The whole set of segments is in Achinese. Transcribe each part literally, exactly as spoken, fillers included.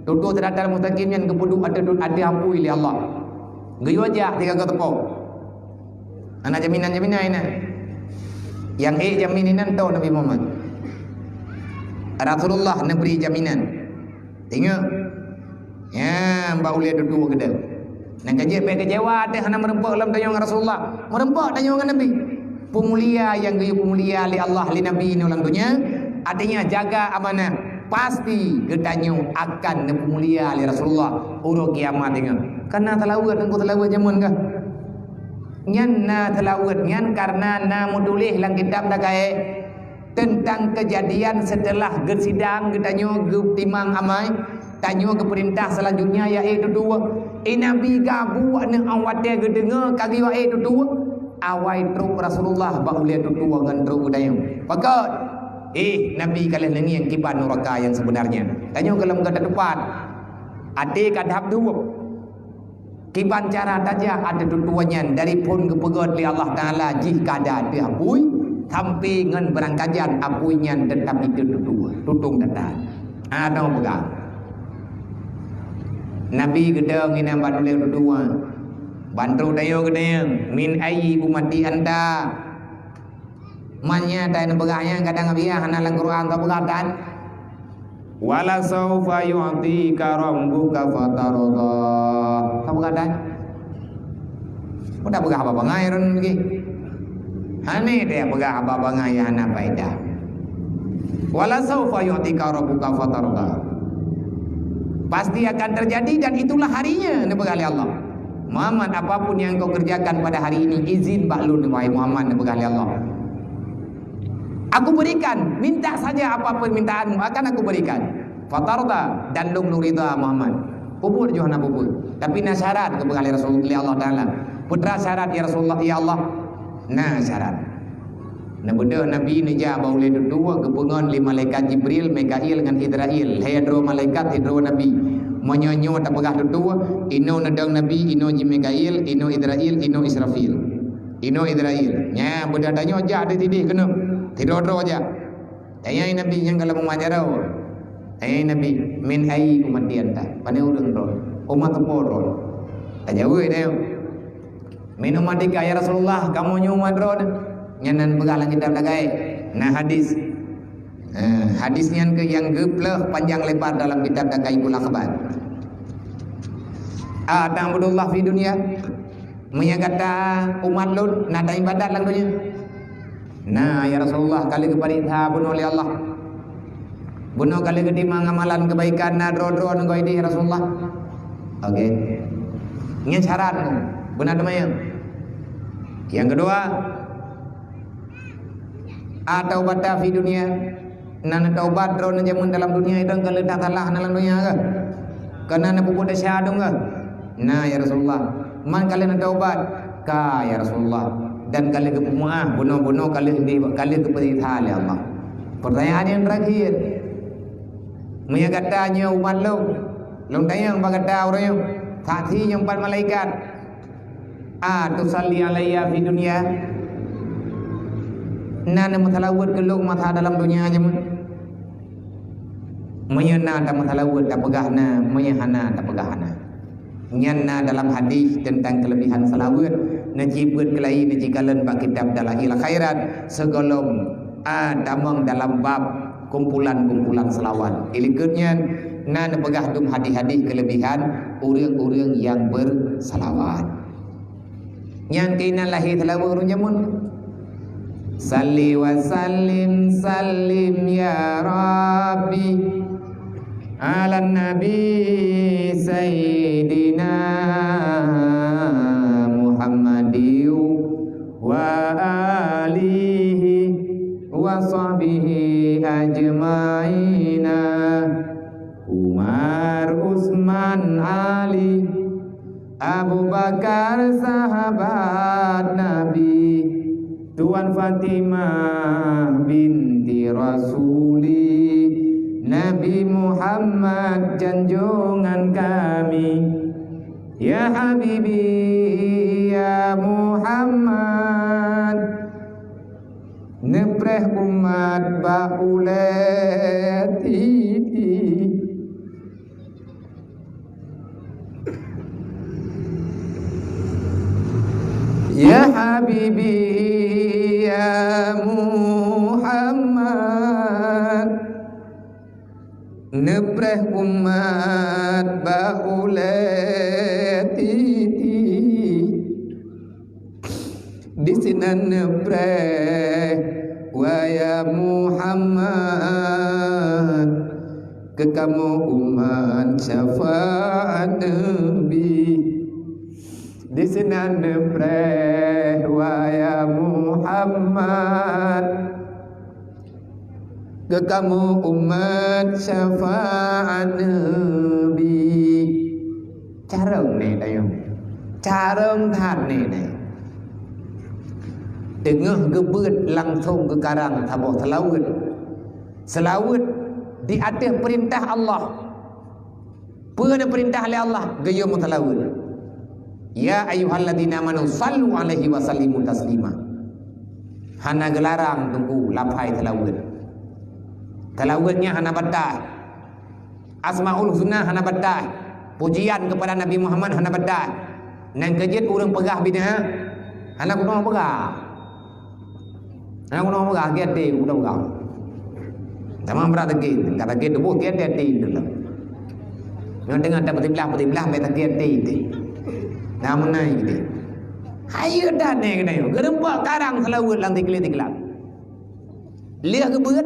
Tutoe siratal mustaqim nyan geupeuduek ateueh, ateueh apui lé Allah. Geuyue jak sigoe teupeu. Hana jaminan-jaminan inan. Nyang ék jamin inan toh Nabi Muhammad. Rasulullah neubri jaminan. Ingat, nyan bak ulée tutoe keudeh. Nyang ka jeuet bék keucewa ateueh hana meureumpok lom tanyoe ngon Rasulullah. Meureumpok tanyoe ngon Nabi. Peumulia nyang geuyue peumulia lé Allah, lé Nabi nyoe lam donya, artinya jaga amanah, pasti geutanyoe akan neupeumulia lé Rasulullah uroe kiamat nyoe. Ka na seulaweuet, teungku, seulaweuet jameun kah? Nyan na seulaweuet nyan kareuna na meutuléh lam kitab Dakaik teuntang keujadian seuteulah geusidang geutanyoe geutimang amai, tanyoe geupeurintah seulanjutnya ya ék tutoe. Eh, Nabi gabu aneuëk watée geudeungoe ka geuyue ék tutoe. Awai trok Rasulullah bak ulée tutoe ngon trok geutanyoe. Pakon? Eh, Nabi ka lheueh neungieng kiban nuraka nyang seubeunarnya. Tanyoe gohlom ka tateupat. Até ka dab duek. Kiban cara tajak ateueh tutoe nyan dari phon geupeugét lé Allah Taala jih ka ada ateueh apui, sampai ngon beurangkajan apui nyan teutap iteueh tutoe, tutong tata. Atau peugah. Nabi geudong inan bak ulée tutoe. Bantu tayo geudong, "Min ayyi ummati anta?" Manya tai neupeugah nyan kadang biah hana lam Quran, ka peugah tan. "Wala saufa yu'tika rabbuka fatarda." Ka peugah tan. Udah peugah haba bangai ron lagi. Hana dia peugah haba bangai yang hana faedah. "Wala saufa yu'tika rabbuka fatarda." Pasti akan terjadi dan itulah harinya, neupeugah lé Allah. "Muhammad, apapun yang kau kerjakan pada hari ini, izin bak lôn, wahai Muhammad," neupeugah lé Allah. "Aku berikan, minta saja apa permintaanmu, akan aku berikan." Fatarda, dan lôn lôn ridha Muhammad. Peubuet jih hana peubuet. Tapi na syarat, geupeugah lé Rasul, lé Allah Taala. Peue teuma syarat, ya Rasulullah, ya Allah? Na syarat. Neubeudôh Nabi neujak bak ulée tutoe, geupeungon lé malaikat Jibril, Mikail ngon Israil. Lhée droe malaikat, sidroe Nabi. Meunyoe nyoe tapeugah tutoe, inoe neudong Nabi, inoe jih Mikail, inoe Israil, inoe Israfil. Inoe Israil. Nya, beudôh tanyoe jak di sideh keunoe. Sidroe-droe jak. Tanyong Nabi nyang ka lom umat jaroe. Tanyong Nabi, "Min ayyi ummati anta?" Pane ureuëng droe? Umat soe droe? Tajaweueb tanyoe. "Min ummatika ya Rasulullah, kamoe nyoe umat droe." Nyan na neupeugah lam kitab Dakaik. Na hadis. Eh, hadis nyan keuh nyang geupleueh panjang lebar dalam kitab Dakaikul Akhbar. "Ata'budullah fid dunya?" Meunyoe gata umat lôn, na taibadat lam donya? Na, ya Rasulullah, ka lheueh geupareksa bunoe lé Allah. Bunoe ka lheueh geutimang amalan keubaikan na droe-droe ngon idéh, ya Rasulullah. Oke. Nyan syarat nyoe. Beuna teuma nyan. Nyang keudua, "Ataubata fi dunya?" Na neutaubat droeneuh jameun dalam dunia idong ka lheueh that salah na lam dunia kah? Ka na neupeubuet desya dong kah? Na, ya Rasulullah. Man ka lheueh neutaubat? Ka, ya Rasulullah. Dan ka lheueh geupeumeuáh, bunoe-bunoe ka lheueh di, ka lheueh geupeusiksa lé Allah. Pertanyaan yang terakhir. Meunyoe gata nyoe umat lôn, lôn tanyong bak gata uroe nyoe, saksi nyoe pat malaikat. "Atusalli alayya fid dunya?" Na neumeusalaweuet keu lôn masa dalam donya jameun? Meunyoe na tameusalaweuet, tapeugah na, meunyoe hana, tapeugah hana. Nyan na dalam hadis teuntang keuleubihan salaweuet, neuci beuet keulayi neuci kalon bak kitab Dalail Khairat, sigohlom a tamong dalam bab kumpulan-kumpulan salawat. Ilikot nyan na neupeugah dum hadis-hadis keuleubihan ureuëng-ureuëng nyang beusalawat. Nyang keunan lahé teulaweueng ureuëng jameun. Salli wa sallim, sallim ya Rabbi, ala Nabi Sayyidina Muhammadin wa alihi wa sahbihi ajmaina. Umar, Utsman, Ali, Abu Bakar sahabat Nabi, Tuan Fatimah binti Rasuli, Nabi Muhammad junjungan kami. Ya Habibi, ya Muhammad, neupreh umat bak ulée titi. Ya habibi, ya Muhammad, neupreh umat bak ulée titi. Disinan neupreh, wahai Muhammad, keu kamoe umat syafaat Nabi. Disinan neupreh, wahai Muhammad, keu kamoe umat syafaat Nabi. Carông nyoe tanyoe. Carông that nyoe. Teungoh geubeuet langsong geukarang saboh seulaweuet. Seulaweuet di ateueh peurintah Allah. Peue neupeurintah lé Allah, geuyue meuseulaweuet. Ya ayyuhalladzina amanu sallu alaihi wa sallimu taslima. Hana geularang teungku lafai seulaweuet. Seulaweuet nyan hana batas. Asmaul Husna hana batas. Pujian keupada Nabi Muhammad hana batas. Nyang keu jeuet ureuëng peugah bid'ah, hana guna peugah. Hana guna peugah, gét deh, guna peugah. Sama berat lagi, kata gét tubuh, gét deh, deh, deh. Nyang tengah ada beutiblah, beutiblah, meta gét deh, deh. Nah, menai deh. Hayeue dah neh kena yuk. Geureumpok karang seulaweuet lam tikli-tikla. Lheueh geubeuet,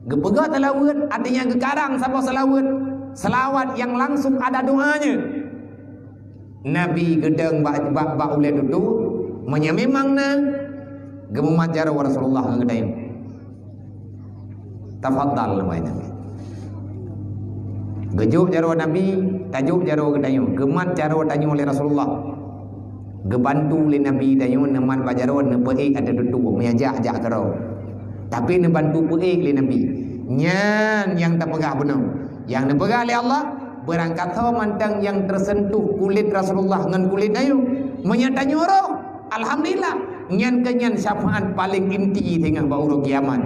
geupeugah seulaweuet, artinya geukarang saboh seulaweuet, seulaweuet nyang langsung ada doanya. Nabi geudong bak, bak, bak ulée tutoe, meunyoe memang na, geumumat jaroe Rasulullah ngon geutanyoe. Tafadhal, nama Nabi. Geujok jaroe Nabi, tajok jaroe geutanyoe, geumat jaroe tanyoe lé Rasulullah. Geubantu lé Nabi tanyoe neumat bak jaroe, neupeuék ateueh tutoe, meujak-jak keudroe. Tapi neubantu peuék lé Nabi. Nyan nyang tapeugah bunoe. Nyang neupeugah lé Allah, beurangkasoe mantong nyang teuseuntuh kulét Rasulullah ngon kulét tanyoe. Meunyoe tanyoe roh, alhamdulillah, nyan keuh nyan syafaat paleng inti singoh bak uroe kiamat.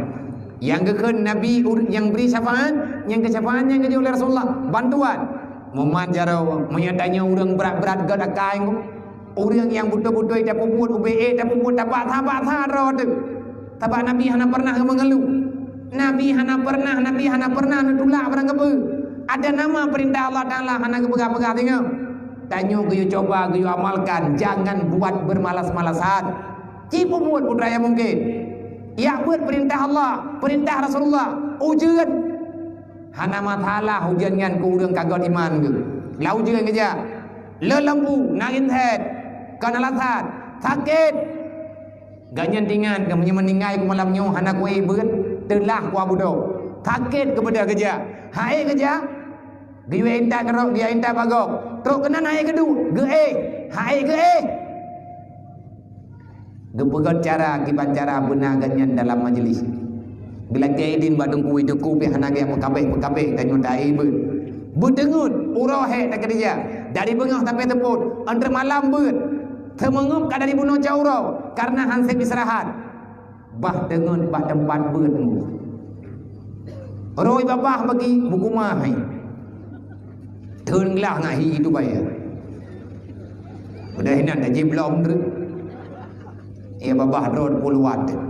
Nyang geukheun Nabi ur-, nyang bri syafaat, nyang keu syafaat nyang geujok lé Rasulullah, bantuan. Mumat jaroe, meunyoe tanyoe ureuëng brat-brat gét akai, ureuëng nyang beutôi-beutôi tapeubuet, ubé ék tapeubuet, tabak-tabak sa droe teuh. Sabab Nabi hana pernah geumeungeuluh. Nabi hana pernah, Nabi hana pernah neutulak barang geubeu. Ada nama perintah Allah Taala hana geupeugah-peugah singoh. Tanyoe geuyue coba, geuyue amalkan, jangan buat bermalas-malasan. Ci peubuet peue nyang mungken. Yak beuet perintah Allah, perintah Rasulullah, ujeuen. Hana masalah ujeuen nyan keu ureuëng ka gét iman geuh. Lam ujeuen geujak. Le lampu, na intet, kon alasan, sakét. Gobnyan teuingat keu meunyoe meuninggai keu malam nyoe hana kuék beuet, teulah kuah budok. Sakét keu beudôh geujak. Hai geujak. Geuyue intat keudroe, geuyue intat bak gob. Trok keunan hai keuduek, geuéh. Hai geuéh. Geupeugét cara kiban cara beuna gobnyan dalam majlis. Geulakée idin bak teungku, teungku pih hana gét peukabeh-peukabeh tanyoe taék beuet. Beuteungeut uroe hék takeurija, dari beungoh sampai seupôt, entre malam beuet. Seumeungeup ka dari bunoe cot uroe, kareuna han sép istirahat. Bah teungeut bak teumpat beuet teungku. Roi babah bagi buku mah hai. Theun glah ngon hi itu bayar. Udah inan dah jiblom tu. Ia babah droe puluhan tu.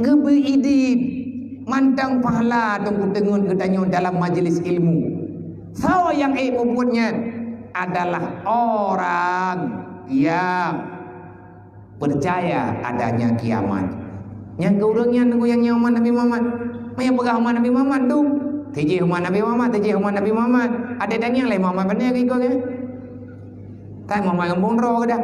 Geubeu idin mantong pahala teungku teungeut geutanyoe dalam majlis ilmu. Soe nyang ék peubuet nyan adalah orang yang percaya adanya kiamat. Nyang keu ureuëng nyan nunggu nyang nyoe umat Nabi Muhammad. Meunyoe peugah umat Nabi Muhammad tu, tijih umat Nabi Muhammad, tijih umat Nabi Muhammad. Ada tanyong lé Muhammad beuna keu ikot nyan. Kan Muhammad ngon bung droe keudah.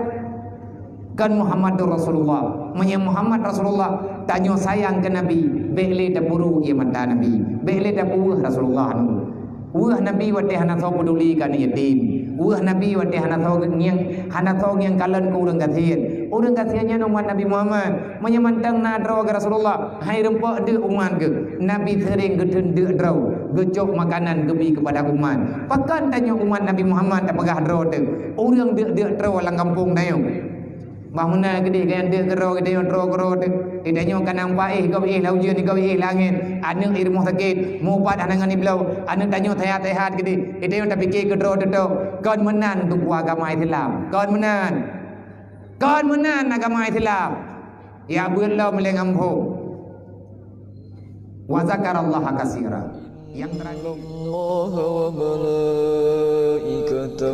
Kan Muhammadur Rasulullah. Meunyoe Muhammad Rasulullah, tanyoe sayang keu Nabi, bék lé tapuru ié mata Nabi, bék lé tapeuweueh Rasulullah nyoe. Weueh Nabi watée hana soe peuduli keu aneuëk yatim. Weueh Nabi watée hana soe ngieng, hana soe ngieng kalon keu ureuëng gasien. Ureuëng gasien nyan umat Nabi Muhammad. Meunyoe mantong na droe keu Rasulullah, hai reumpok deuk umat geuh. Nabi seuring geutheun deuk droe, geucok makanan geubi keupada umat. Pakon tanyoe umat Nabi Muhammad tapeugah droe teuh? Ureuëng deuk-deuk droe lam gampông tanyoe. Bah meunan keudeh geuh deuk keudroe, geutanyoe droe keudroe teuh. Di tanyoe ka na meupaéh gob éh lam ujeuen, gob éh lam angén. Aneuëk di rumoh sakét, mupat hana ngon ibloe. Aneuëk tanyoe sehat-sehat keudeh. Di tanyoe tapike keudroe teuh. Kon meunan teungku agama Islam. Kon meunan. Kon meunan agama Islam. Ya beulom lé ngon phon. Wa zakarallaha katsira. Yang terakhir. الله وملائكته